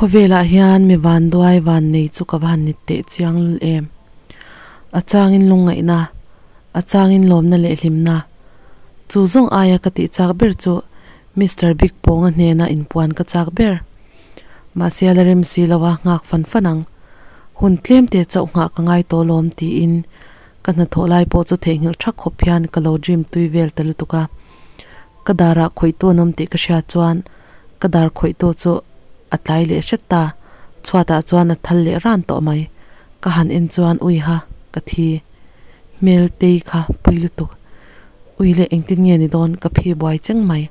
Khawvelah hian mi vanduai vannei chu ka va han ni teh chiang lul em. A changin lungngaihna, a changin lawmna leh hlimna. Chu zawng aia ka tih chak ber chu Mister Big Pawnga hnena inpuan ka chak ber. Mahse a la rem si lo a, nghak fan fan ang. Hun tlem te chauh nghah ka ngai tawh lawm tiin ka hnathawh lai pawh chu theihnghilh thak khawp hian ka lo dream tui vel ta lutuk a. Ka darah khawihtu an awm tih ka hriat chuan ka dar khawihtu chu a tlai leh hret ta, chhuatah chuan a thal leh ran tawh mai. Ka han en chuan ui ha ka thi hmel tei kha pui lutuk. Ui leh engtin nge ni dawn ka phi buai cheng mai.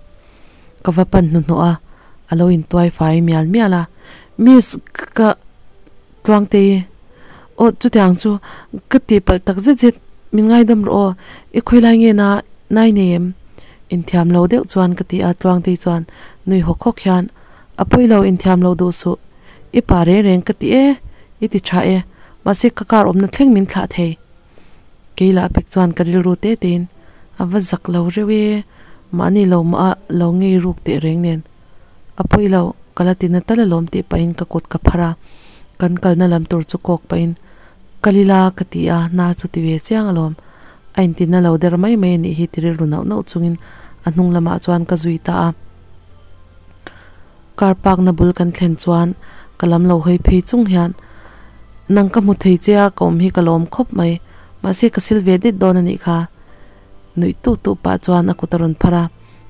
Ka va pan hnuhnawh a, a lo intuai fai mial mial a, Miss ka Tluangtei aw chutiang chu ka tihpalh tak zet zet min ngaidam rawh aw, i khawilai nge na nai nei em? Inthiam lo deuh chuan ka ti a, Tluangtei chuan nui hawk hawk hian a pawi lo inthiam lo duh suh, i pa reng reng ka ti e, i ti tha e, mahse ka car awmna thleng min thlah thei. Kei lah pek chuan ka rilru te tein a va zak lo reuh e, mahni lo mah a lo ngei ruk teh reng nen. A pawi lo, ka la ti na tal alawm tih pahin ka kut ka phar a, kan kalna lam tur chu kawk pahin Kal ila ka ti a, na chu ti ve chiang alawm. A inti na lo der mai mai a nih hi ti rilru nauh nauh chungin a hnung lamah chuan ka zui ta a. Car park na bul kan thlen chuan ka lam lo hawi phei chung hian Nang ka hmu thei che a, ka awm hi ka lawm khawp mai, mahse ka sil ve det dawn a nih kha. Nuih tuh tuh pah chuan a kut a rawn phar a,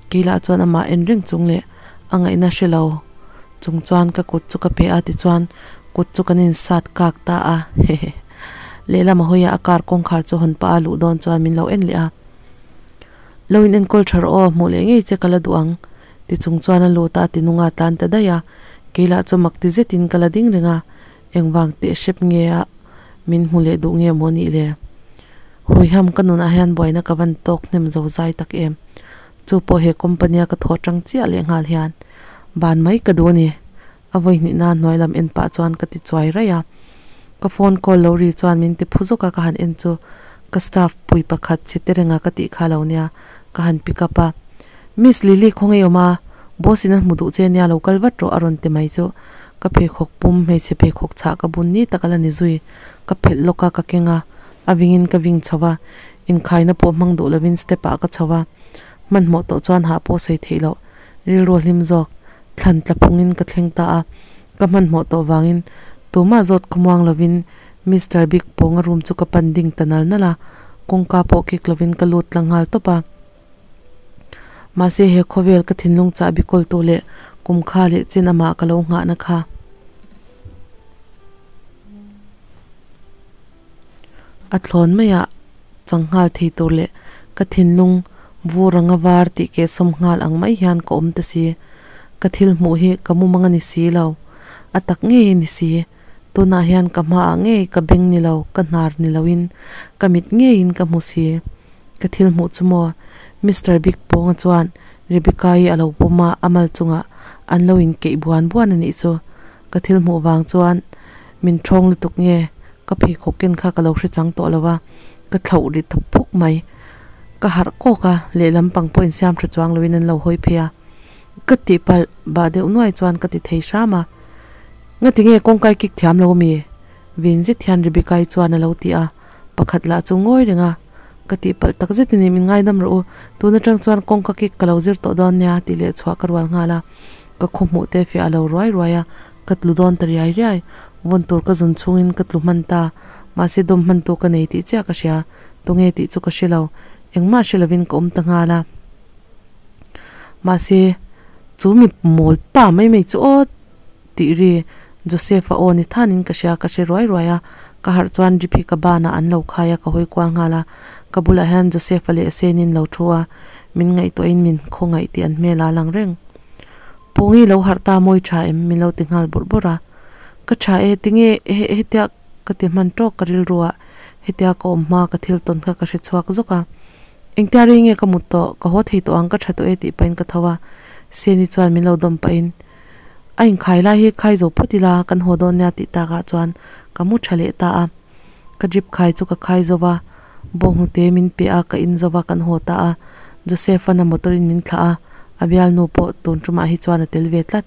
keilah chuan amah en reng chung leh a ngaihna hre lo chung chuan ka kut chu ka pe a tichuan kut chu kan insat kak ta a hehe. Lehlam a hawi a, a car kawngkhar chu hawn pah a luh dawn chuan min lo en leh a. Lo in enkawl tha rawh aw, hmuh leh ngei che ka la duh ang ti chung chuan a lut a, tinunga a tlan ta daih a, keilah chu mak ti zetin ka la ding reng a, engvang teh hrep nge a min hmu leh duh nge maw nih le? Huiham ka nunah hian buaina ka van tawk hnem zo zai tak em? Chu pawh he company a ka thaw tang chiah leh nghal hian ban mai ka duh a ni. A vawi hnihna hnuai lam en pah chuan ka ti chuai raih a. Ka phone call lo ri chuan min ti phu zawk a ka han en chu ka staff pui pakhat chhe te renga ka tih kha lo nia ka han pick up a. Miss Lily khawngaih awm a, boss in a hmu duh che nia lo kal vat rawh a rawn ti mai chu ka pheikhawk pum hmeichhe pheikhawk chhah ka bun ni tak a la ni zui. Ka phelh lawk a ka keng a, a vingin ka ving chho va, inkhaina pawh hmang duh lovin step ah ka chho va, hmanhmawh tawh chuan hah pawh sawi theih loh rilru a hlim zawk. Thlan tla phungin ka thleng ta a, ka hmanhmawh tawh vangin tumah zawt khawmuang lovin Mister Big pawnga room chu ka pan ding ta nal nal a, kawngka pawh kik lovin ka lut tlang nghal tawp a. Mahse he khawvel ka thinlung chahbi kawltu leh kumkha leh chin amah ka lo nghahna kha. A thlawn maiah chang nghal thei tur leh ka thinlung vur anga var tih keh sawm nghal ang mai hian ka awm ta si. Ka thil hmuh hi ka mumang a ni si lo. A tak ngei a ni si. Tunah hian ka hmaah ngei ka beng ni lo, ka hnar ni loin ka mit ngeiin ka hmu si. Ka thil hmuh chu maw? Mister Big Pawnga chuan Rebecca-i a lo pawm a, a mal chungah an lo inkeih buan buan a nih chu. Ka thil hmuh vang chuan min thawng lutuk nge ka pheikhawk ken kha ka lo hre chang tawh lo a, ka thlauh ri ta phuk mai. Ka harh kawk a, lehlam pang pawh insiam tha chuang loin an lo hawi phei a. Ka tihpalh bah deuh nuai chuan ka ti thei hram a. Ngati nge kawngkai kik thiam lo ami? Vin zet hian Rebecca-i chuan a lo ti a, pakhat lah chu ngawi reng a. Ka tihpalh tak zet a ni, min ngaidam rawh u. Tun atang chuan kawngka kik ka lo zir tawh dawn nia tih leh chhuah ka rual nghal a. Ka khaw hmuh te fiah a lo ruai ruai a, ka tlu dawn ta riai riai. Vawn tur ka zun chhungin ka tlu hman ta. Mahse dawm hman tu ka nei tih chiah ka hria. Tunge tih chu ka hre lo. Engmah hre lovin ka awm ta nghal a. Mahse chu mi mawl pa mai mai chu aw tih ri Joseph-a aw ni thanin ka hria, ka hre ruai ruai a. Ka harh chuan drip hi ka banah an lo khai a, ka hawi kual nghal a. Ka bulah hian Joseph-a leh Senin lo thu a, min ngaihtuahin min khawngaih tih an hmel a lang reng. Pawngi lo harh ta mawi tha em? Min lo ti nghal bawrh bawrh a. Ka tha e, tinge hetia ka ti hman tawk ka rilru a, hetia ka awm hma ka thil tawn kha ka hre chhuak zawk a. Engtia rei nge ka mut tawh, ka haw thei tawh ang ka tha tawh e tih pahin ka tho a. Seni chuan min lo dawm pahin, A inkhai lai hi khai zo phawt ila, kan haw dawn nia tih takah chuan ka mu tha leh ta a. Ka drip khai chu ka khai zo va, bawnghnute min pe a, ka in zo va kan haw ta a. Joseph-a'n a motor in min thlah a, a bialnu pawh tun tumah hi chuan a tel ve tlat.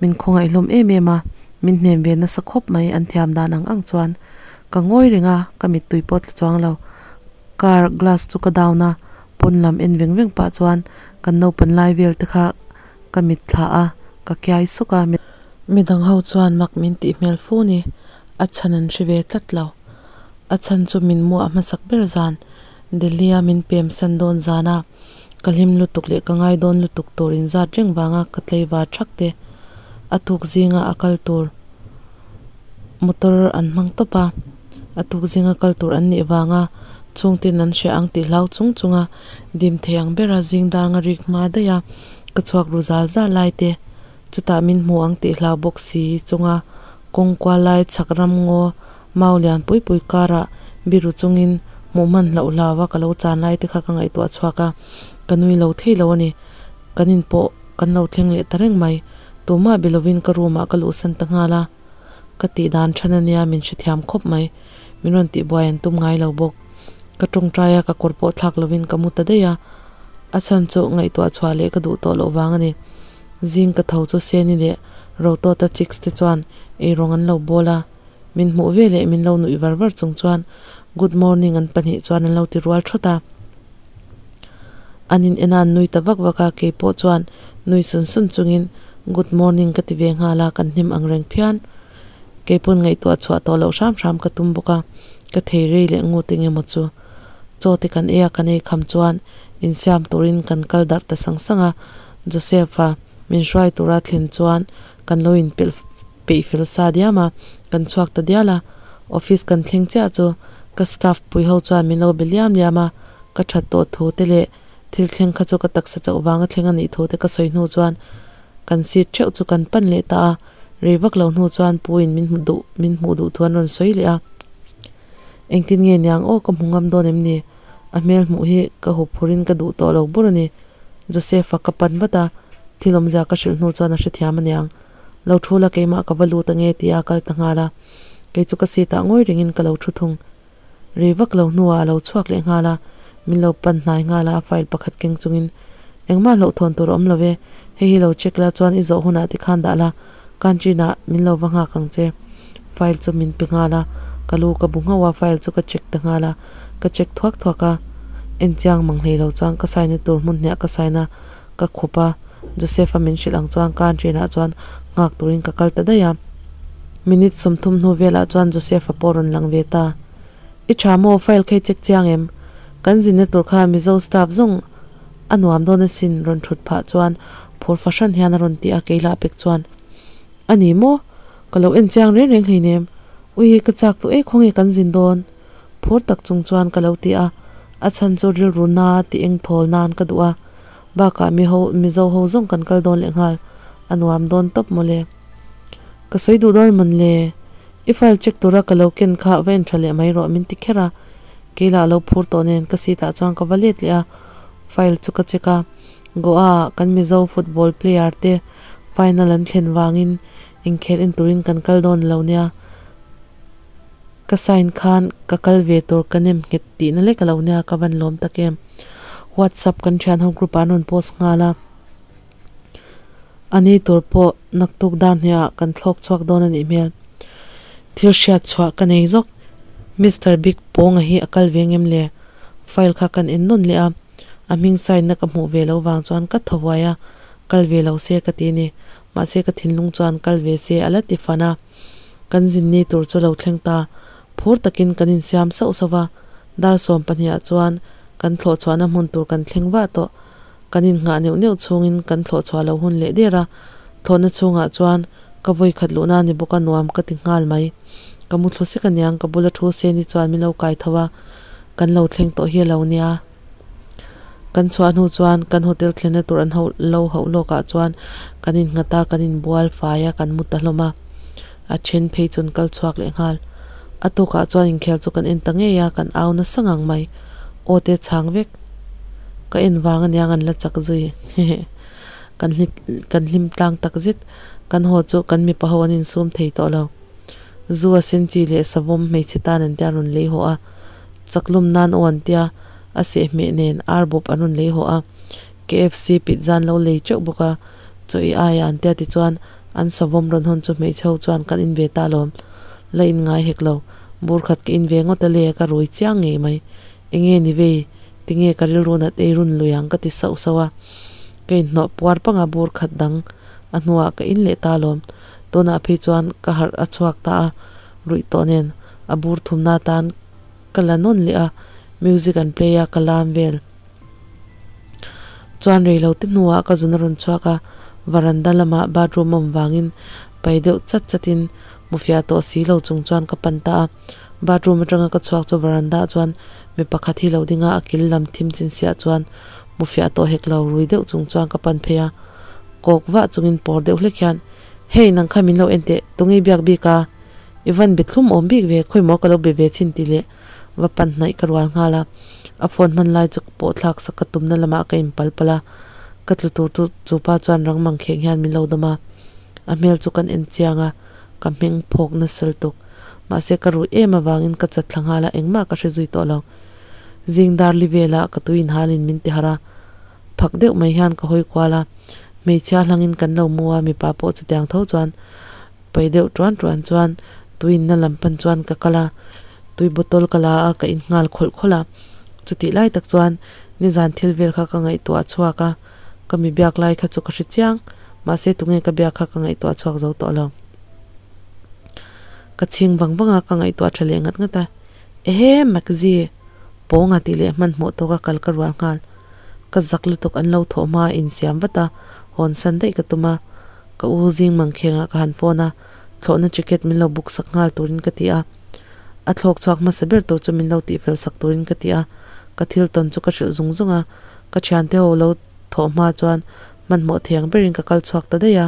Min khawngaih hlawm em em a, Min hnem ve nasa khawp mai an thiam dan ang ang chuan. Ka ngawi reng a, ka mittui pawh tla chuang lo. Car glass chu ka down a, pawn lam en veng veng pah chuan kan naupan lai vel te kha ka mitthla a, ka kiai suk a. Midang ho chuan mak min tih hmel fu ni, a chhan an hre ve tlat lo. A chhan chu min muah hmasak ber zan, Delhi a min pem san dawn zan a, ka hlim lutuk leh ka ngai dawn lutuk tur inzat reng vanga ka tlaivar thak te a tuk zinga a kal tur motor an hmang tawp a, a tuk zinga kal tur an nih vanga chhungtin an hria ang tih hlau chung chunga dim thei ang bera zing dar nga rik hma daih a ka chhuak ru zal zal lai te chutah min hmu ang tih hlau bawk si chunga kawng kual lai chhak ram ngaw mau lian pui pui karah biru chungin hmuh hman hlauh hlau a ka lo chan lai te kha ka ngaihtuah chhuak a ka nui lo thei lo a ni. Kan in pawh kan lo thleng leh ta reng mai. Tumah be lovin ka room ah ka luhsan ta nghal a, ka tih dan than ania min hrethiam khawp mai. Min rawn tihbuai an tum ngai lo bawk. Ka tawngtai a, ka kawr pawh thlak lovin ka mu ta daih a, a chhan chu ngaihtuah chhuah leh ka duh tawh loh vang a ni. Zing ka tho chu Seni leh Rotawta chicks te chuan eirawng an lo bawl a, min hmuh ve leh min lo nuih var var chung chuan Good morning an pahnih chuan an lo ti rual thawt a. An in en a an nui ta vak vak a, keipawh chuan nui sun sun chungin Good morning ka ti ve nghal a, kan hnim ang reng phian. Keipawn ngaihtuah chhuah tawh loh hram hram ka tum bawk a, ka thei rei leh ngut eng emaw chu. Chaw te kan ei a, kan ei kham chuan insiam turin kan kal darh ta sang sang a, Joseph-a min hruai tura thlen chuan kan lo inpelh peih fel sa diam a, kan chhuak ta dial a, office kan thleng chiah chu ka staff pui ho chuan min lo be liam liam a, ka that tawh thu te leh thil thleng kha chu ka taksa chauh vanga thleng a nih thu te ka sawi hnu chuan kan seat theuh chu kan pan leh ta a, rei vak lo hnu chuan pu in min hmu duh min hmuh duh thu an rawn sawi leh a, engtin nge niang aw ka hmu ngam dawn em ni, a hmel hmuh hi ka hup phur in ka duh tawh lo bur a ni, Joseph-a ka pan vat a, thil awmzia ka hrilh hnu chuan a hrethiam aniang. Lo thu la keimah ka va lut ange tia a kal ta nghal a, kei chu ka seat ah ngawi rengin ka lo thu thung. Rei vak lo hnuah a lo chhuak leh nghal a, min lo pan hnai nghal a a file pakhat keng chungin, Engmah hlauhthawn tur a awm lo ve, hei hi lo check la chuan i zawh hunah tikhan dah la, canteen ah min lo va nghak ang che. File chu min pe nghal a, ka lu ka bu nghauh a file chu ka check ta nghal a, ka check thuak thuak a, en chiang mang hlei lo chuan ka sign na tur hmun hniah ka sign a, ka khup a, Joseph-a min hrilh ang chuan canteen ah chuan nghak turin ka kal ta daih a. Minute 30 hnu velah chuan Joseph-a pawh rawn lang ve ta. I tha maw, file kha i check chiang em? Kan zinna tur kha Mizo staff zawng a nuam dawn asin rawn thut phah chuan phur fahran hian a rawn ti a, kei lah pek chuan, A ni maw? Ka lo en chiang reng reng hleinem. Ui, ka chak tawh e, khawnge kan zin dawn? Phur tak chung chuan ka lo ti a, a chhan chu rilru na tih eng thawl nan ka duh a, bakah miho Mizo ho zawng kan kal dawn leh nghal, a nuam dawn tawp mawle. Ka sawi duh dawn mawn le, i file check tura ka lo ken kha va en tha leh mai rawh min ti kher a, kei lah lo phur tawh nen ka seat ah chuan ka va let leh a, file chu ka check a, Goa ah kan Mizo football player te final an thlen vangin inkhel en turin kan kal dawn lo nia. Ka sign khan ka kal ve tur ka nem nghet tihna lek a lo nia ka van lawm tak em. Whatsapp kan thian ho group ah an rawn post nghal a. A ni tur pawh naktuk dar hniah ah kan thlawk chhuak dawn a nih hmel. Thil hriat chhuah ka nei zawk. Mister Big Pawnga hi a kal ve ngem le? File kha kan en nawn leh a. A hming sign na ka hmuh ve loh vang chuan ka thaw huai a. Kal ve lo se ka ti ni. Mahse ka thinlung chuan kal ve se a la ti fan a. Kan zinni tur chu lo thleng ta. Phur takin kan insiam sauh sauh va, dar 12 ah chuan kan thlawh chhuahna hmun tur kan thleng vah tawh. Kan innghah neuh neuh chhungin kan thlawh chhuah lo hun leh der a, thlawhna chhungah chuan ka vawi khat luhna ni bawk a nuam ka ti nghal mai. Ka mu thlu sek aniang ka bula thu Seni chuan min lo kai tho a, kan lo thleng tawh hi a lo nia. Kan chhuah hnu chuan kan hotel thlenna tur an ho lo hauh lawk ah chuan kan innghat a, kan inbual fai a, kan mu ta hlawm a. A then phei chu an kal chhuak leh nghal. A tukah chuan inkhel chu kan en ta ngei a, kan au nasa ngang mai. Aw te chhang vek. Ka en vang aniang an la chak zui. Hehe. Kan hli kan hlim tlang tak zet. Kan haw chu kan mipa ho an insum thei tawh lo. Zu a sen chi leh savawm hmeichhe tan an tia rawn lei haw a. Chaklum nan aw an tia, a sehhmeh nen ar bawp an rawn lei haw a, KFC pizza an lo lei teuh bawk a, chaw i aiah an tia tichuan An savawm rawn hawn chu hmeichhe ho chuan kan in ve ta alawm. La in ngai hek lo. Bur khat ka in ve ngawt a le ka rui chiang ngei mai. Enge ni vei? Tinge ka rilru nat ei run lui ang ka ti sauh sauh a. Ka inhnawh puar panga bur khat dang a hnuah ka in leh ta alawm. Tunah phei chuan ka harh a chhuak ta a, ruih tawh nen a bur thumna atan ka la nawn leh a, music an play a ka lam vel. Chuan reilo te hnuah ka zun a rawn chhuak a, varanda lamah bathroom a awm vangin pai deuh chat chatin hmufiah tawh si lo chung chuan ka pan ta a. Bathroom atanga ka chhuak chu varanda ah chuan mi pakhat hi lo ding a, a kil lam thim chin siah chuan hmufiah tawh hek lo rui deuh chung chuan ka pan phei a. Kawk vah chungin pawr deuh hlek hian, Hey, nang kha min lo en teh, tunge biak bik a? I van be thlum awm bik ve, khawimaw ka lo be ve chhin tih leh va pan hnaih ka rual nghal a, a phone hman lai chu pawh thlak sak ka tumna lamah ka inpal palh a, ka tlu tur chu chupa chuan rang mang kheng hian min lo dawm a, a hmel chu kan en chiang a, ka hming phawk nasal tuk. Mahse ka ruih em avangin ka chat thla nghal a, engmah ka hre zui tawh lo. Zing dar li velah ka tui inhalin min ti harh a, phak deuh mai hian ka hawi kual a, hmeichhia hlangin kan lo mu a, mipa pawh chutiang tho chuan Pai deuh tuan tuan chuan tuiinna lam pan chuan ka kal a, tui bottle ka la a, ka in nghal khawlh khawlh a. Chutih lai tak chuan nizan thil vel kha ka ngaihtuah chhuak a, ka mi biak lai kha chu ka hre chiang, mahse tunge ka biak kha ka ngaihtuah chhuak zo tawh lo. Ka chhing vang vang a, ka ngaihtuah tha leh ngat ngat a, Ehe Maxie, pawnga tih leh hmanhmawh tawka kal ka rual nghal. Ka zak lutuk an lo thawh hma insiam vat a, hawn san daih ka tum a. Ka u zing mangkhengah ka han phone a, thlawhna ticket min lo book sak nghal turin ka ti a. A thlawk chhuak hmasa ber tur chu min lo tihfel sak turin ka ti a, ka thil tawn chu ka hrilh zung zung a. Ka thiante ho lo thawh hma chuan hmanhmawh thiang berin ka kal chhuak ta daih a,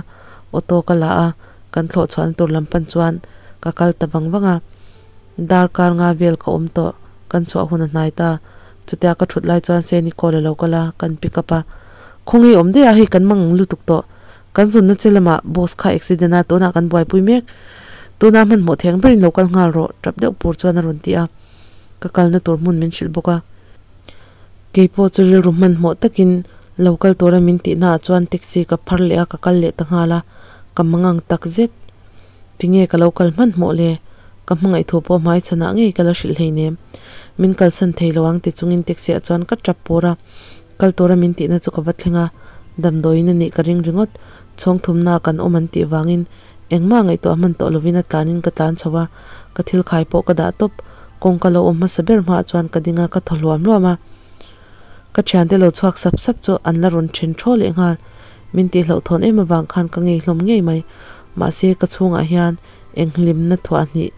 auto ka la a, kan thlawh chhuahna tur lam pan chuan ka kal ta vang vang a. Darkar nga vel ka awm tawh, kan chhuah hun a hnai ta. Chutia ka thut lai chuan Seni call a lo kal a, kan pick up a. Khawnge awm daih a, hei kan mang lutuk tawh. Kan zunna che lamah boss kha accident a, tunah kan buaipui mek. Tuna hmanhmawh theng berin lo kal nghal rawh, tap deuh pur chuan a rawn ti a. Ka kalna tur hmun min hrilh bawk a. Keipawh chu rilru hmanhmawh takin lo kal tura min tihnaah chuan taxi ka phar leh a, ka kal leh ta nghal a. Ka mangang tak zet. Tinge ka lo kal hmanhmawh le? Ka hmangaih thu pawh hmai chhanah ngei ka la hrilh hleinem. Min kalsan thei lo ang ti chungin taxi ah chuan ka tap pur a. Kal tura min tihna chu ka va thleng a, damdawiin a nih ka ring ringawt. Chhawng thumna kan awm an tih vangin engmah ngaihtuah hman tawh lovin a tlanin ka tlan chho a, ka thil khai pawh ka dah tawp. Kawngka lo awm hmasa ber hmaah chuan ka ding a, ka thaw hluam hluam a. Ka thiante lo chhuak sap sap chu an la rawn then thaw leh nghal. Min tihhlauh thawn em avang khan ka ngei hlawm ngei mai. Mahse ka chhungah hian eng hlimna thuah hnih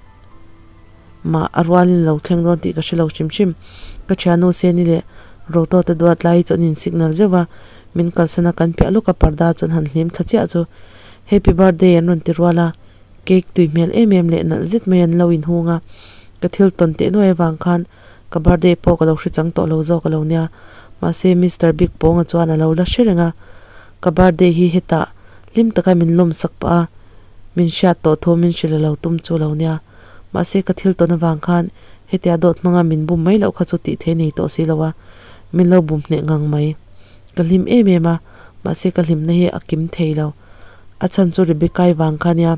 mah a rualin lo thleng dawn tih ka hre lo hrim hrim. Ka thiannu Seni leh Roto te duat lai chu an in signal zeuh a, min kalsan a kan piah lawk a parda chuan han hlim thla chiah chu Happy birthday an rawn ti rual a, cake tui hmel em em leh nalh zet mai an lo inhung a, ka thil tawn teh nuai avang khan ka birthday pawh ka lo hre chang tawh lo zawk a lo nia. Mahse Mister Big Pawnga chuan a lo la hre reng a, ka birthday hi hetah hlim taka min lawmsak pah a, min hriat tawh thu min hrilh a lo tum chu lo nia. Mahse ka thil tawn avang khan hetia dawt hmanga min bum mai loh kha chu tih thei nei tawh si lo a, min lo bum hneh ngang mai. Ka hlim em em a, mahse ka hlimna hi a kim thei lo. A chhan chu Rebecca-i vang kha nia.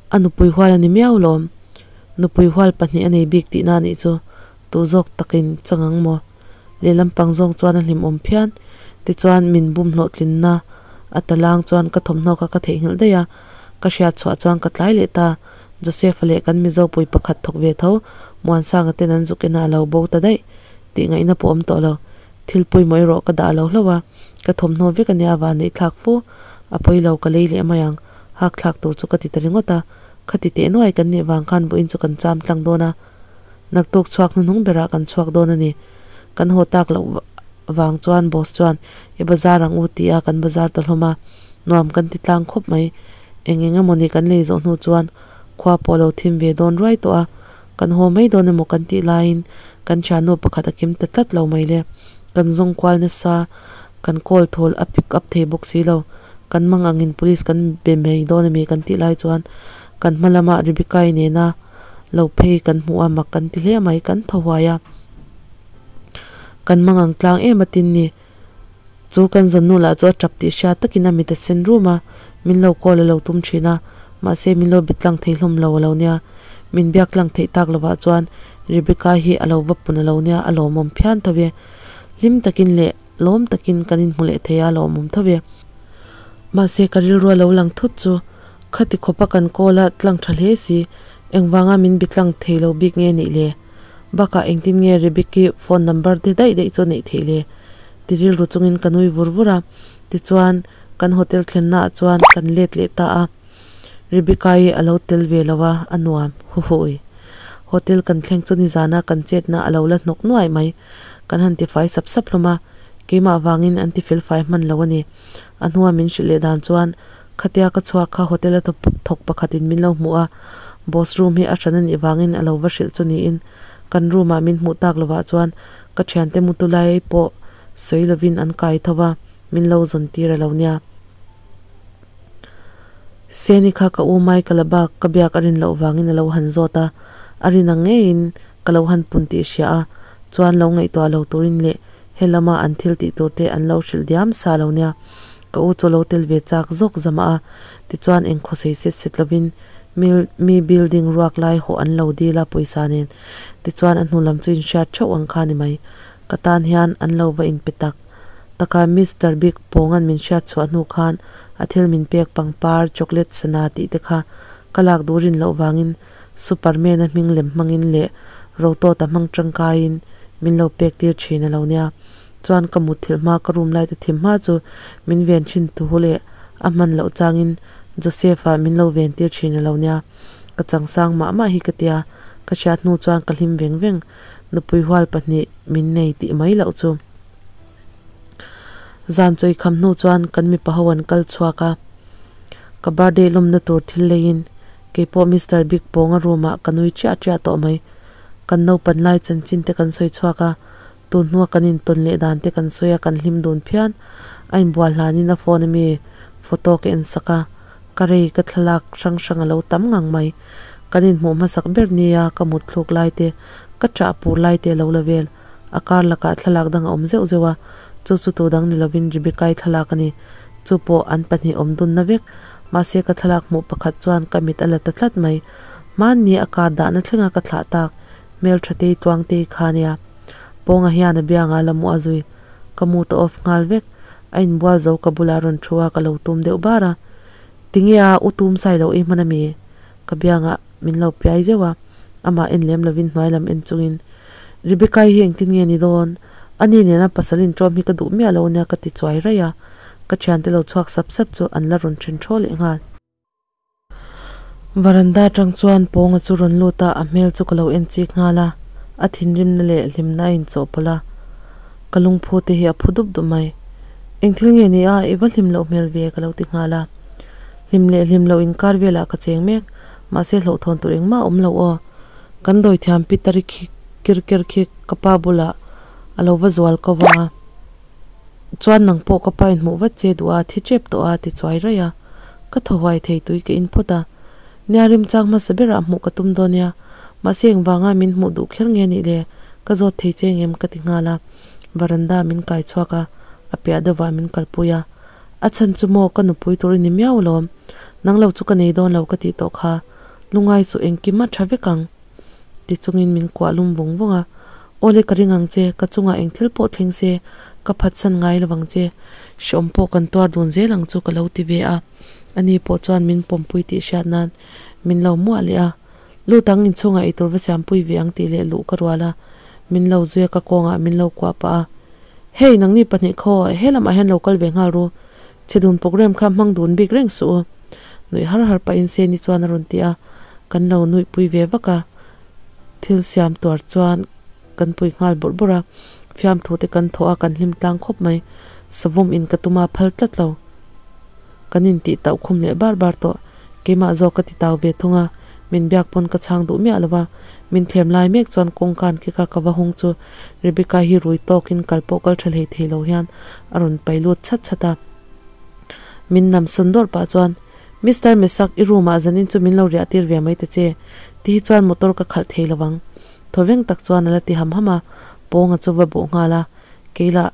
A nupui hual a ni miau lawm. Nupui hual pahnih a nei bik tihna a nih chu tu zawk takin chang ang maw? Lehlam pang zawng chuan a hlimawm phian. Tichuan min bum hlawhtlinna a ta lang chuan ka thawmhnaw kha ka theihnghilh daih a, ka hriat chhuah chuan ka tlai leh ta. Joseph-a leh kan Mizo pui pakhat thawk ve tho, Muansanga ten an zuk ina a lo bo ta daih tih ngaihna pawh awm tawh lo. Thil pawimawh erawh ka dah lo hlauh a, ka thawmhnaw vek ania a van neih thlak fu. A pawi lo ka lei leh mai ang, hak thlak tur chu ka ti ta ringawt a. Khati teh nuai kan nih vang khan vawiin chu kan cham tlang dawn a. Naktuk chhuak hnuhnung berah kan chhuak dawn a ni. Kan haw tak loh vang chuan boss chuan i bazar ang u ti a kan bazar ta hlawm a, nuam kan ti tlang khawp mai. Eng eng emaw ni kan lei zawh hnu chuan khua pawh lo thim ve dawn ruai tawh a, kan haw mai dawn emaw kan tih laiin kan thiannu pakhat a kim ta tlat lo mai le. Kan zawng kual nasa, kan call thawl a pick up thei bawk si lo. Kan mang angin police kan be mai dawn emi kan tih lai chuan kan hma lamah Rebecca-i nena lo phei kan hmuh a mak kan ti hle mai kan thaw huai a kan mangang tlang em a tin ni chu kan zawn nu lah chu a tap tih hriat takin a mit a sen rum a Min lo call a lo tum thin a, mahse min lo bit tlang thei hlawm lo a lo nia. Min biak tlang theih tak lovah chuan Rebecca hi a lo va pun a lo nia, a lawmawm phian tho e. Hlim takin leh lawm takin kan inhmu leh thei a, a lawmawm tho e. Mahse ka rilru a lo lang thut chu khati khawpa kan call a tlang tha hle si, engvanga min bi tlang thei lo bik nge nih le? Bakah engtin nge Rebecca phone number te daih daih chu a neih theih le? Ti rilru chungin ka nui vur vur a, tichuan kan hotel thlennaah chuan kan let leh ta a. Rebecca-i a lo tel ve lo a, a nuam, huhui. Hotel kan thleng chu nizana kan chetna a lo la hnawk nuai mai. Kan han tifai sap sap hlawm a, keimah vangin an tifel fai hman lo a ni. A hnua min hrilh leh dan chuan khatia ka chhuak kha hotel a thawk pakhatin min lo hmu a, boss room hi a hran a nih vangin a lo va hrilh chu niin kan room ah min hmuh tak lovah chuan ka thiante mutu lai pawh sawi lovin an kai tho va, min lo zawn tir a lo nia. Seni kha ka u Michael a bak ka biak a rin loh vangin a lo han zawt a, a rin ang ngeiin ka lo han pun tih hria a, chuan lo ngaihtuah lo turin leh he lama an thil tih tur te an lo hrilh diam sa lo nia. Ka u chu lo tel ve chak zawk zama a, tichuan engkhaw sei set set lovin mi building ruak lai hawh an lo dil a pawisa nen, tichuan a hnu lam chu inhriat theuh ang kha ni mai. Ka tan hian an lo va inpe tak. Taka Mister Big pawnga'n min hriat chhuah hnu khan a thil min pek pangpar, chocolate sana tih te kha ka lak duh rin loh vangin Superman-a hming lem hmangin leh Rotawta hmang tangkaiin min lo pek tir thin a lo nia. Chuan ka mutthilh hma ka room light a thim hma chu min ven thin thu leh a hman loh changin Joseph-a min lo ven tir thin a lo nia. Ka changsang mah mah hi ka tia, ka hriat hnu chuan ka hlim veng veng. Nupui hual pahnih min nei tih mai loh chu. Zan chawi kham hnu chuan kan mipa ho an kal chhuak a, ka birthday lawmna tur thil leiin keipawh Mister Big pawnga room ah ka nui chiah chiah tawh mai. Kan naupan lai chanchin te kan sawi chhuak a, tun hnua kan intawn leh dan te kan sawi a kan hlim dun phian. A inbual hlanin a phone ami photo ka en sak a, ka rei ka thlalak hrang hrang a lo tam ngang mai. Kan inhmuh hmasak ber nia ka mut thluk lai te, ka ṭah pur lai te a lo la vel. A kar lakah thlalak dang a awm zeuh zeuh a, chu chu tu dang ni lovin Rebecca-i thlalak a ni. Chu pawh an pahnih awm dunna vek. Mahse ka thlalak hmuh pakhat chuan ka mit a la ta tlat mai. Hmanni a kar dahna thlenga ka thlah tak hmelthatei Tluangtei kha nia. Pawnga hian a biangah la mu a zui. Ka mu ta off nghal vek. A inbual zo ka bulah rawn thu a ka lo tum deuh bar a. Tinge a u tum sai loh i hman a mi? Ka biangah min lo piai zeuh a, amah en lem lovin hnuai lam en chungin, Rebecca-i hi engtin nge ni dawn? Ani nena pasal inṭawm hi ka duh miah lo nia ka ti chuai raih a, ka ṭhiante lo chhuak sap sap chu an la rawn ṭhen ṭhaw leh nghal. Varanda aṭang chuan Pawnga chu rawn lut a, a hmel chu ka lo en chik nghal a, a thinrimna leh hlimna a inchawhpawlh a, ka lungphu te hi a phu dup dup mai. Engthil nge ni a, i va hlim loh hmel ve ka lo ti nghal a. Hlim leh hlim loh inkar velah ka cheng mek, mahse hlauhthawn tur engmah a awm lo aw. Kan dawithiam Peter-i khi kir ker khi ka pa bulah a lo va zual ko va, chuan nang pawh ka pa inhmuh vat che duh a, thi tep tawh a ti chuai raih a. Ka thaw huai thei tui ka in phawt a, nia remchang hmasa berah hmuh ka tum dawn nia, mahse engvanga min hmuh duh kher nge nih le, ka zawt thei che ngem ka ti nghal a, varanda min kai chhuak a, a piah deuhvah min kalpui a. A chhan chu maw ka nupui tur i ni miau alawm, nang lo chu ka nei dawn lo ka tih tawh kha, lungai suh engkim a tha vek ang ti chungin min kuah lum vawng vawng a, Awle ka ring ang che, ka chungah eng thil pawh thleng se ka phatsan ngai lo vang che, hreawm pawh kan tuar dun zel ang chu ka lo ti ve a, ani pawh chuan min pawmpui tih hriat nan min lo muah leh a, Lut ang inchhungah eitur va siampui ve ang tih leh luh ka rual a, min lo zui a ka kawngah min lo kuah pah a, Hei nangni pahnih khaw he lamah hian lo kal ve nghal ru, chhe dun program kha hmang dun bik reng suh u. Nuih har har pahin Seni chuan a rawn ti a, kan lo nuihpui ve vak a, thil siam tuar chuan kan pui nghal bawrh bawrh a, fiamthu te kan thawh a kan hlim tlang khawp mai, savawm in ka tum a phal tlat lo. Kan intih tauh khum leh bar bar tawh. Keimah zawk ka ti tau ve thung a, min biak pawn ka chhang duh miah lo va. Min thlem lai mek chuan kawngkan khi kha ka va hawng chu Rebecca hi rui tawkin kal pawh kal tha hlei thei lo hian a rawn pai lut chhat chhat a. Min nam sawn dawrh pah chuan, Mister Mesak, i room ah zanin chu min lo riah tir ve mai ta che. Ti hi chuan motor ka khalh thei lo ang. Thawveng tak chuan a la ti ham ham a, pawnga chu va bawh nghal a. Keilah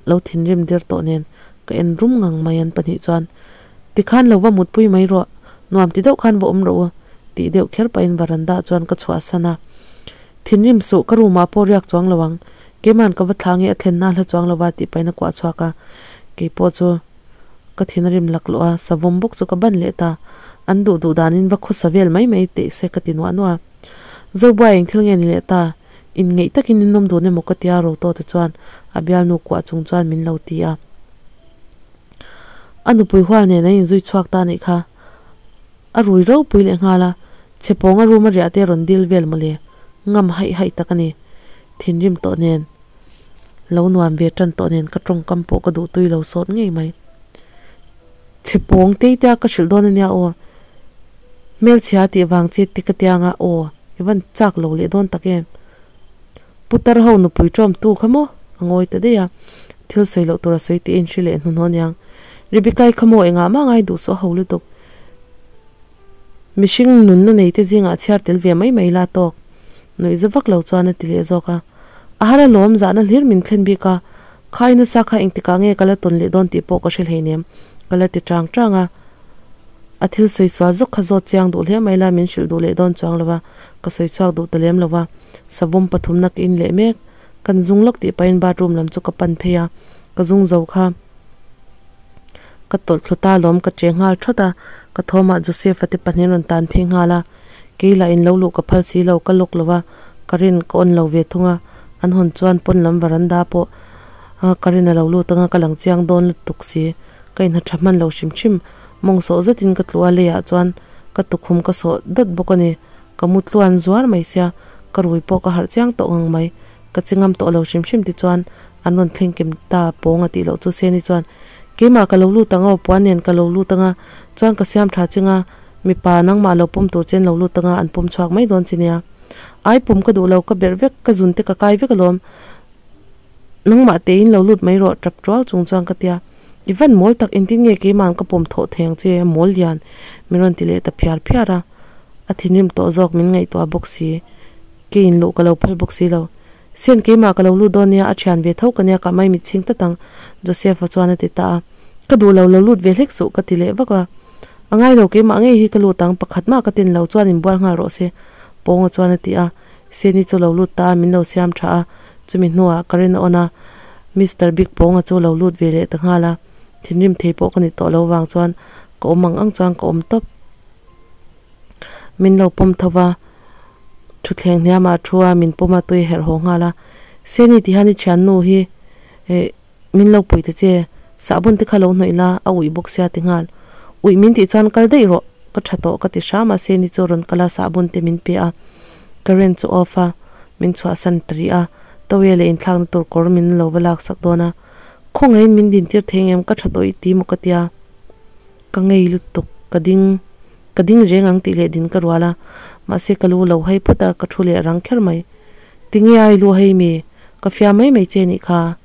lo thinrim dir tawh nen ka en rum ngang mai an pahnih chuan. Tikhan lo va mutpui mai rawh, nuam ti deuh khan va awm rawh u tih deuh kher pahin varanda ah chuan ka chhuahsan a. Thinrim suh, ka room ah pawh riak chuang lo ang, keiman ka va thla nge a thlen na hla chuang lova tih pahin a kuah chhuak a, keipawh chu ka thin a rim laklawh a, savawm bawk chu ka ban leh ta, an duh duh danin va khawsa vel mai mai teh se ka ti nuah nuah a. Zobuai eng thil nge ni leh ta, inngeih takin in awm dun emaw ka tia ro tawh te chuan a bialnu kuah chung chuan min lo ti a. A nupui hual nen an inzui chhuak ta anih kha. A rui ropui leh nghal a, chhe pawnga room a riah te rawn dil vel mawle, ngam haih haih tak a ni. Thinrim tawh nen, lo nuam ve tan tawh nen ka tawngkam pawh ka duh tui lo sawt ngei mai. Chhe pawng tei tia ka hrilh dawn ania aw, hmelchhia tih vang che ti ka tianga aw, i van chak lo leh dawn tak em. Putar ho nupui tawm tu kha maw? A ngawi ta daih a, thil sawi loh tur a sawi tih a inhre leh hnuhnawh aniang. Rebecca-i kha maw engah mah ngai duh suh a ho lutuk. Mihring nunna nei te zingah chhiar tel ve mai mai la tawk. Nuihza vak lo chuan a ti leh zawk a. A har alawm zahna hlir min thlen bik a, khai nasa kha engtikah nge ka la tawn leh dawn tih pawh ka hre hleinem ka la ti chang chang a. A thil sawi sual zawk kha zawt chiang duh hle mai la min hrilh duh leh dawn chuang lo va, ka sawi chhuak duh ta lem lo va. Savawm pathumna ka in leh mek. Kan zung lawk tih pahin bathroom lam chu ka pan phei a, ka zung zo kha ka tawlh thlu ta alawm ka che nghal thawt a, ka thawmah Joseph-a te pahnih rawn tan phei nghal a, kei lah in lo luh ka phal si lo, ka lawk lo a, ka rin ka on lo ve thung a, an hawn chuan pawn lam varanda pawh ka rin a lo lut anga ka lang chiang dawn lutuk si, ka inha tha hman lo hrim hrim, mawng sawh zetin ka tlu a, leiah chuan ka tukhum ka sawh dawt bawk a ni. Ka mu tluan zuar mai sia, ka rui pawh ka harh chiang tawh ngang mai. Ka chi ngam tawh lo hrim hrim ti chuan an rawn thleng kim ta pawng a tih loh chu Seni chuan, Keimah ka lo lut ang aw, puan nen ka lo lut anga, chuan ka siam tha ching a, mipa nangmah lo pawm tur chen lo lut anga an pawm chhuak mai dawn chi nia. Ai pawm ka duh lo, ka berh vek, ka zun te ka kai vek alawm. Nangmah tein lo lut mai rawh tap tual chung chuan ka tia, I van mawl tak engtin nge keima'n ka pawm thawh thei ang che mawl lian min rawn ti leh ta phiar phiar a, a thinrim tawh zawk min ngaihtuah bawk si, keiin luh ka lo phal bawk si lo. Sen keimah ka lo lut dawn nia a thian ve tho ka nia ka mai mitchhing tlat ang Joseph-a chuan a ti ta a, ka duh lo lo lut ve hlek suh ka ti leh vak a, a ngai lo keimah ngei hi ka lut ang pakhat mah ka tin lo chuan inbual nghal rawh se Pawnga chuan a ti a. Seni chu lo lut ta a, min lo siam tha a, chumi hnuah ka rin a awn a, Mister Big Pawnga chu lo lut ve leh ta nghal a, thinrim thei pawh ka ni tawh lo vang chuan ka awm ang ang chuan ka awm tawp. Min lo pawm tho va, thutthleng hniamah a thu a, min pawm a, tui a herh haw nghal a, Seni ti hian i thiannu hi eh min lo pui ta che, sahbawn te kha lo hnawih la, a uih bawk sia ti nghal. Uih min tih chuan kal daih rawh, ka tha tawh ka ti hram a, Seni chu rawn kal a, sahbawn te min pe a, current chu off a, min chhuahsan ta rih a, towel leh inthlakna tur kawr min lo va laksak dawn a, khawngaihin min din tir thei ngem ka tha tawh i ti maw ka tia, ka ngei lutuk, ka ding, ka ding reng ang tih leh din ka rual a, mahse ka lu lo hai phawt a, ka thu leh rang kher mai. Tinge a i lu hei mi? Ka fiam mai mai che nih kha.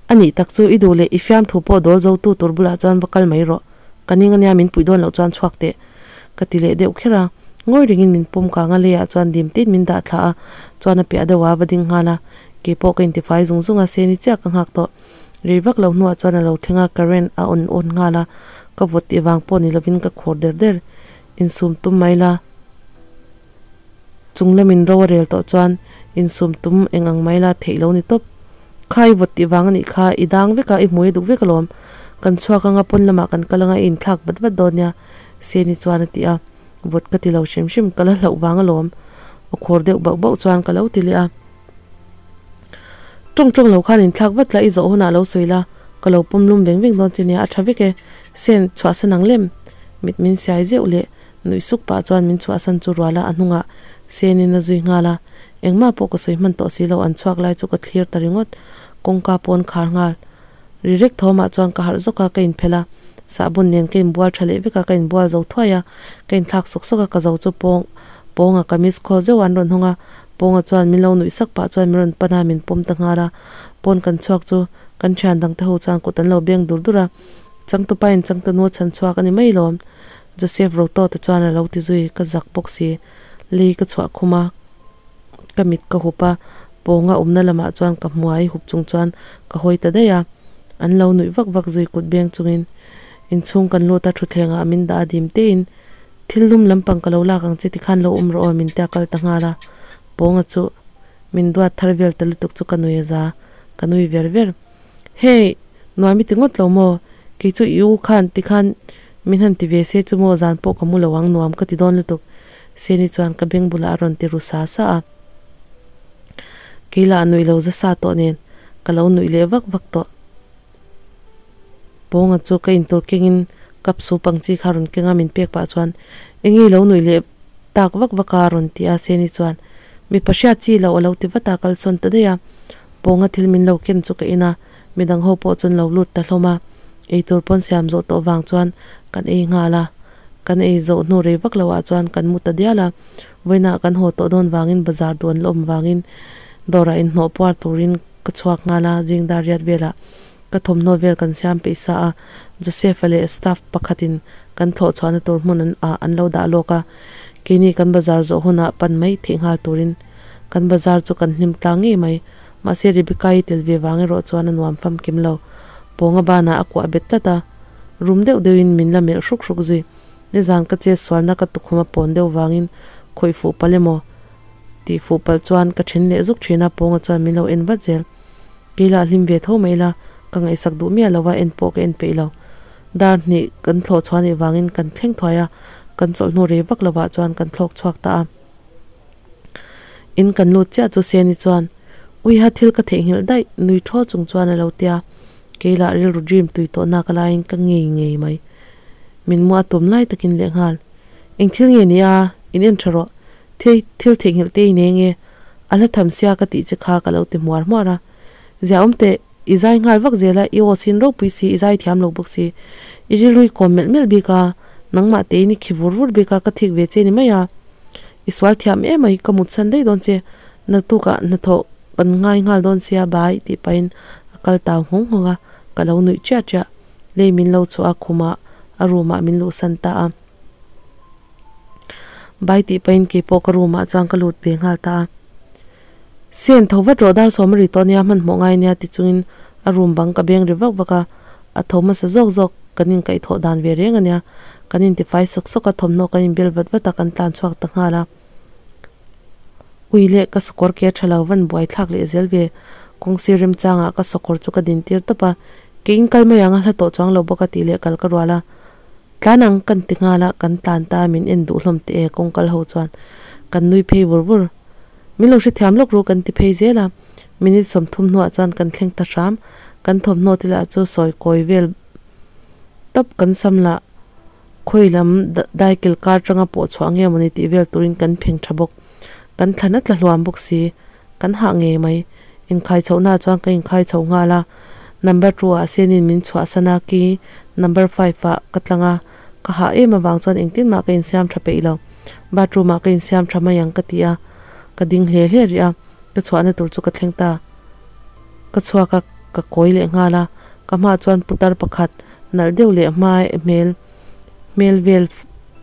A nih tak chu i duh leh i fiam thu pawh dawl zo tu tur bulah chuan va kal mai rawh. Ka ning ania min puih dawn loh chuan chhuak teh. Ka ti leh deuh kher a. Ngawi rengin min pawm kang a leiah chuan dim tit min dah thla a, chuan a piah deuh a va ding nghal a. Kei pawh ka intifai zung zung a, Seni chiah ka nghak tawh. Rei vak lo hnuah chuan a lo thleng a, current a on on nghal a. Ka vawt tih vang pawh ni lovin ka khur der der. Insum tum mai la. Chung lamin ro a rel tawh chuan insum tum eng ang mai la theih lo ni tawp. Kha i vawt tih vang a nih kha, i dang vek a, i hmui a duk vek alawm. Kan chhuak anga pawn lamah kan kal anga i inthlak vat vat dawn nia, Seni chuan a ti a. Vawt ka ti lo hrim hrim, ka la hlauh vang alawm. Aw khur deuh bauh bauh chuan ka lo ti leh a. Tawng tawng lo khan inthlak vat la, i zawh hunah lo sawi la, ka lo pawm lum veng veng dawn che nia, a tha vek e. Sen, chhuahsan ang lem. Mit min siai zeuh leh. Nuih suk pah chuan min chhuahsan chu rual a, a hnungah Senin a zui nghal a. Engmah pawh ka sawi hman tawh si lo, an chhuak lai chu ka thlir ta ringawt. Kawngka pawn khar nghal. Ri rek thawmah chuan ka harh zawk a, ka inphelh a. Sahbun nen ka inbual tha leh vek a, ka inbual zo thuai a. Ka inthlak sawk sawk a, ka zo chu pawng pawnga ka miss call zeuh an rawn hawng a. Pawnga chuan min lo nuih sak pah chuan min rawn pan a, min pawm ta nghal a. Pawn kan chhuak chu kan thian dang te ho chuan kut an lo beng dur dur a. Changtupa in changtanu a chhan chhuak a ni mai lawm. Joseph Rotawta chuan a lo ti zui, ka zak bawk si. Lei ka chhuah khum a, ka mit ka hup a, pawnga awmna lamah chuan ka hmuai hup chung chuan ka hawi ta daih a. An lo nuih vak vak zui kut beng chungin. Inchhung kan lut a thutthleng ah min dah a dim te in thil lum lampang ka lo lak ang che tikhan lo awm rawh aw min tia kal ta nghal a pawnga chu min duat thar vel ta lutuk chu ka nui a za ka nui ver ver hei nuam i ti ngawt lo maw kei chu i u khan tikhan min han ti ve se chu maw zan pawh ka mu lo ang nuam ka ti dawn lutuk Seni chuan ka beng bulah a rawn ti ru sa sa a kei lah nuih lo za sa tawh nen ka lo nuih leh vak vak tawh. Pawnga chu ka intur kengin cup soup ang chi kha rawn keng a min pek pah chuan enge i lo nuih leh tak vak vak a rawn ti a Seni chuan mipa hriat chi loh a lo ti vat a kalsawn ta daih a Pawnga thil min lo ken chu ka en a midang ho pawh chuan lo lut ta hlawm a eitur pawn siam zawh tawh vang chuan kan ei nghal a kan ei zawh hnu rei vak loh ah chuan kan mu ta dial a vawiinah kan haw tawh dawn vangin bazar duan la awm vangin dawrah inhnawh puar turin ka chhuak nghal a zingdar riat velah Ka thawmhnaw vel kan siam peih sa a, Joseph-a leh staff pakhatin kan thlawh chhuahna tur hmun an ah an lo dah lawk a, keini kan bazar zawh hunah pan mai theih nghal turin kan bazar chu kan hlim tlang ngei mai. Mahse Rebecca-i tel ve vang erawh chuan a nuam famkim lo. Pawnga banah a kuah bet tlat a, rum deuh deuhin min la melh hruk hruk zui. Nizan ka chet sualna ka tukhum a pawn deuh vangin khawih fuh palh emaw tih fuh palh chuan ka then leh zuk thin a, Pawnga chuan min lo en vat zel. Kei lah hlim ve tho mai ila, ka ngaihsak duh miah lo a, en pawh ka en peih lo. Dar hnih kan thlawh chhuah nih vangin kan thleng thuai a, kan chawlhnu rei vak lovah chuan kan thlawk chhuak ta a. In kan lut chiah chu Seni chuan, Uiha thil ka theihnghilh daih, nui thaw chung chuan a lo ti a. Kei lah rilru dream tui tawh nak laiin ka ngei ngei mai. Min mu a tum lai takin lehnghal, Eng thil nge ni a, in en tha rawh, thil thil theihnghilh te i nei nge? A hla tham sia ka tih che kha ka lo ti hmuar hmuar a. Ziaawm teh, i zai nghal vak zel a, i aw sin ropui si, i zai thiam lo bawk si. I rilru i kawm melh melh bik a, nangmah tein i khi vur vur bik a, ka thik ve che ni mai a. I sual thiam em mai, ka mutsan daih dawn che, naktukah hnathawh kan ngai nghal dawn sia bai tih pahin a kal tau nghawng nghawng a, ka lo nuih chiah chiah. Lei min lo chhuah a, khumah a room ah min luhsan ta a. Bai tih pahin keipawh ka room ah chuan ka lut ve nghal ta a. Sen tho vat rawh dar sawm a ri tawh nia hmanhmawh ngai nia ti chungin a room bang ka beng ri vak vak a, a tho hmasa zawk zawk kan inkaihthawh dan ve reng a nia. Kan intifai sawk sawk a, thawmhnaw kan inbel vat vat a, kan tlan chhuak ta nghal a. Ui leh ka sakawr ke tha lo van buai thlak leh zel ve, kawngsir remchangah ka sakawr chu ka din tir tawp a, ke in kal mai ang a hla tawh chuang lo bawk a tih leh kal ka rual a. Tlan ang kan ti nghal a, kan tlan ta a min en duh hlawm teh e kawngkal ho chuan kan nui phei vur vur. Min lo hrethiam lawk ru kan ti phei zel a, minute 30 hnuah chuan kan thleng ta hram, kan thawmhnaw te lah chu sawi kawi vel tawp kan sam lah khawi lam daikil kar tanga pawh chhuah nge mawni tih vel turin kan pheng tha bawk, kan thlan a tla hluam bawk si, kan hah ngei mai. Inkhai chhohnaah chuan ka inkhai chho nghal a, number two ah Senin min chhuahsan a, ki number five ah ka tlang a, ka hah em avang chuan engtin mah ka insiam tha peih lo. Bathroom ah ka insiam tha mai ang ka ti a, ka ding hle hle rih a, ka chhuahna tur chu ka thleng ta. Ka chhuak a, ka kawi leh nghal a, ka hmaah chuan putar pakhat nalh deuh leh hmai hmel hmel vel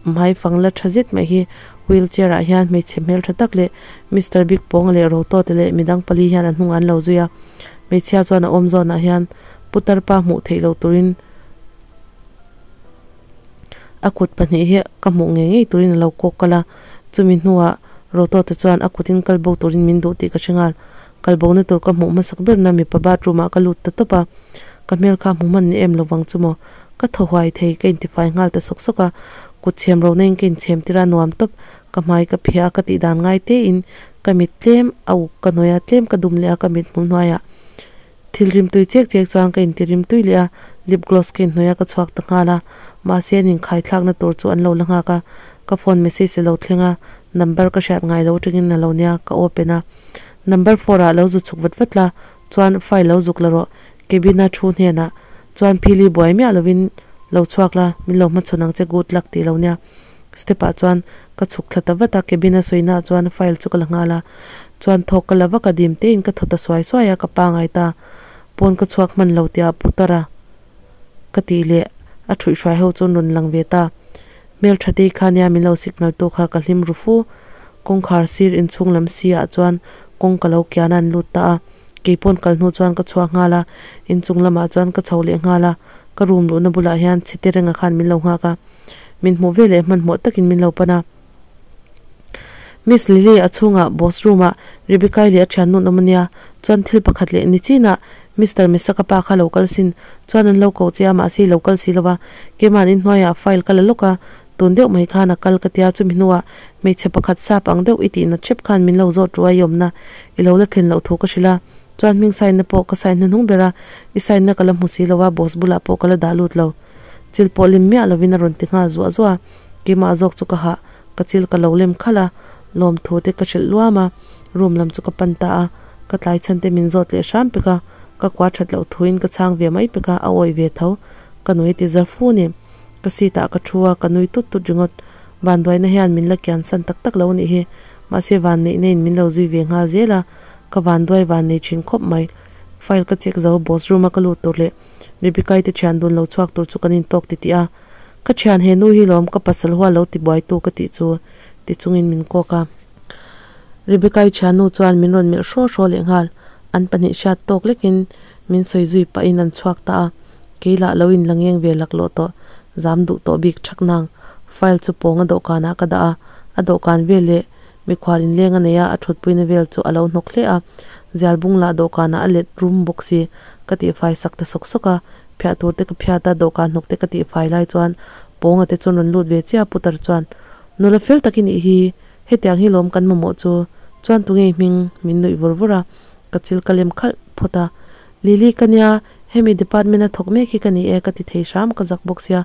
hmai fang la tha zet mai hi wheel chair ah hian hmeichhe hmel tha tak leh Mister Big Pawnga leh Rotote leh midang pali hian an hnungah an lo zui a hmeichhia chuan a awm zawnah hian putar pa hmuh theih loh turin a kut pahnih hi ka hmuh ngei ngei turin a lo kawk kal a chumi hnuah Rotote chuan a kutin kal bo turin min duh tih ka hre nghal kal bo na tur ka hmuh hmasak ber na mipa bathroom ah ka lut ta tawp a ka hmel kha hmu hman ni em lovang chu maw. Ka thaw huai thei, ka intifai nghal ta sawk sawk a, kut chhem ro na in ka inchhem tir a, nuam tawp, ka hmai ka phiah a, ka tih dan ngai te in ka mit tlem a uk ka hnuai a, tlem ka dum leh a, ka mit hmul hnuai ah thil rim tui chek chek chuan ka inti rim tui leh a, lip gloss ka inhnawih a, ka chhuak ta nghal a, mahse an inkhai thlakna tur chu an lo la nghak a, ka phone message a lo thleng a, number ka hriat ngai lo atangin a lo nia, ka open a, number four ah lo zu chhuk vat vat la, chuan file lo zuk la rawh, cabin a thu hnenah chuan phili buai miah lovin lo chhuak la, min lo hmachhawn ang che good luck tih lo nia. Step ah chuan ka chhuk thla ta vat a, cabin a sawi naah chuan file chu ka la nghal a, chuan thawk ka la vak a dim te in ka thaw ta suai suai a, ka pangai ta pawn ka chhuak hman lo tih ah putar a ka tih leh a thuih hruai ho chuan rawn lang ve ta. Hmeltha te kha nia min lo signal tu kha ka hlim ru fu. Kawngkhar sir inchhung lam si ah chuan kawng ka lo kian a an lut ta a. Keipawn kal hnu chuan ka chhuak nghal a, inchung lamah chuan ka chho leh nghal a. Ka room luhna bulah hian chhete renga khan min lo nghak a, min hmuh veleh hmanhmawh takin min lo pan a. Miss Lily a chhungah boss room ah Rebecca-i leh a thiannu an awm ania, chuan thil pakhat leh ni chinah Mister Mesaka pa kha lo kal sin, chuan an lo ko che a mahse i lo kal si lo va, keima'n inhnuaiah file ka la lawk a, tun deuh mai khan a kal ka tia chumi hnuah hmeichhe pakhat sap ang deuh i tihna ṭhep khan min lo zawt ruai i awmna i lo la thlen loh thu ka hrilh a, chuan hming sign na pawh ka sign hnuhnung ber a, i sign na ka la hmu si lo a, boss bulah pawh ka la dah lut lo. Chil pawh lim miah lovin a rawn ti nghal zuah zuah a, keimah zawk chu ka hah. Ka chil ka lo lem khalh a, lawmthu te ka hrilh luam a, room lam chu ka pan ta a, ka tlai chhan te min zawt leh hram pek a, ka kua that loh thuin ka chhang ve mai pek a, a awih ve tho, ka nui ti zar fu ni. Ka seat ah ka thu a, ka nui tut tut ringawt, vanduaina hian min la kian san tak tak lo nih hi, mahse vanneihna in min lo zui ve nghal zel a, ka vanduai vannei thin khawp mai. File ka check zo, boss room a ka lut tur leh Rebecca-i te thian dun lo chhuak tur chu kan intawk titih a, Ka thian he nu hi lawm ka pasal hual lo ti buaitu ka tih chu ti chungin min kawk a. Rebecca-i thiannu chuan min rawn melh hraw hraw leh nghal. An pahnih hriat tawk lekin min sawi zui pahin an chhuak ta a. Kei lah lo in la ngeng ve laklawh tawh, zam duh tawh bik thak nang. File chu pawng a dawhkanah ka dah a, a dawhkan vel leh mikhual inleng a nei a, a thutpuina vel chu a lo hnawk hle a. Zial bung lah dawhkanah a let rum bawk si, ka tihfai sak ta sawk sawk a. Phiah tur te ka phiat a, dawhkan hnawk te ka tih fai lai chuan Pawnga te chuan rawn lut ve chiah a putar chuan, Nula fel tak i nih hi, hetiang hi lawm kan mamawh chu, chuan tunge i hming? min nuih vur vur a, ka chil ka lem khalh phawt a, Lily ka nia, hemi department a thawk mek hi ka ni e ka ti thei hram ka zak bawk sia,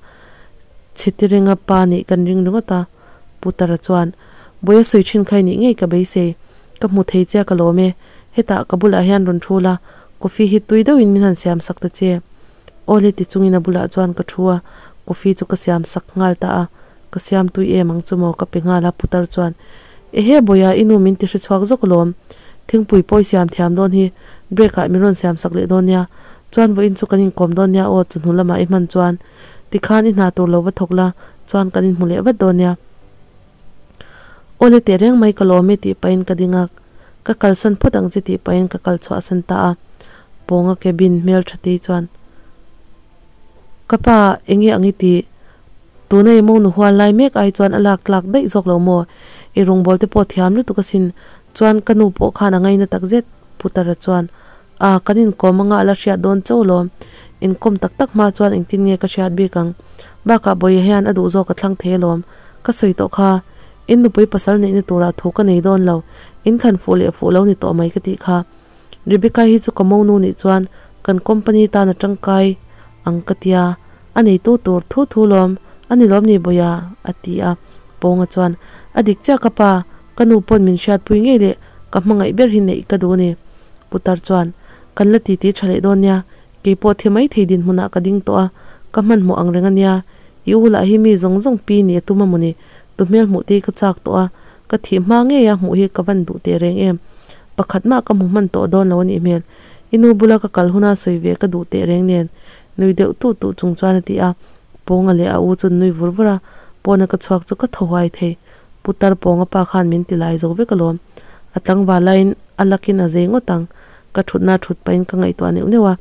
Chhitiringa pa nih kan ring ringawt a, Putara chuan, Buai a sawi thin kha i nih ngei ka beisei, ka hmu thei che a ka lawm e, hetah ka bulah hian rawn thu la, Coffee hi tui deuhin min han siam sak ta che. Awle ti chungin a bulah chuan ka thu a, coffee chu ka siam sak nghal ta a. Ka siam tui em ang chu maw ka pe nghal a, putar chuan, Ehe Bawia, i nu min ti hre chhuak zawk alawm. Thingpui pawh i siam thiam dawn hi, break ah min rawn siam sak leh dawn nia. Chuan vawiin chu kan inkawm dawn nia aw, chawhnu lamah i hman chuan tikhan i hna tur lo va thawk la, chuan kan inhmu leh vat dawn nia. Awle teh reng mai ka lawm e tih pahin ka ding a, ka kalsan phawt ang che tih pahin ka kal chhuahsan ta a. Pawnga cabin hmel tha tei chuan, Ka pa, enge ang i tih? Tuna i monu hual lai mek ai chuan a lak tlak daih zawk lo maw? I rawngbâwl te pawh thiam lutuk asin, chuan ka nu pawh khan a ngaina tak zet, Putara chuan, A, kan inkawm anga a la hriat dawn chauh lawm. Inkawm tak tak hma chuan engtin nge ka hriat bik ang? Bakah Bawiha hian a duh zawk a thlang thei alawm. Ka sawi tawh kha. In nupui pasal neihna turah thu ka nei dawn lo. In thlan fuh leh fuh lo ni tawh mai ka tih kha. Rebecca hi chu ka monu nih chuan kan company tan a tangkai ang ka tia. A neitu tur thu thu lawm. A ni lawm ni Bawiha? a ti a. Pawnga chuan, A dik chiah ka pa. Ka nu pawn min hriatpui ngei leh ka hmangaih ber hi neih ka duh a ni. Putar chuan, Kan la titi tha leh dawn nia, kei pawh thi mai thei dinhmunah ka ding tawh a, ka hmanhmawh ang reng a nia. I u lah hi mi zawng zawng pi ni a tum a maw ni? Tu hmel hmuh te hi ka chak tawh a, ka thih hma ngei a hmuh hi ka van duh teh reng em. Pakhat mah ka hmu hman tawh dawn lo a nih hmel. I nu bula ka kal huna sawi ve ka duh teh reng nen, nui deuh tuh tuh chung chuan a ti a. Pawnga leh a u chu an nui vur vur a, pawna ka chhuak chu ka thaw huai thei. Putar pawnga pa khan min ti lai zo vek alawm. A tlangval laiin a lakin a zei ngawt ang. Ka thutna thut pahin ka ngaihtuah neuh neuh a.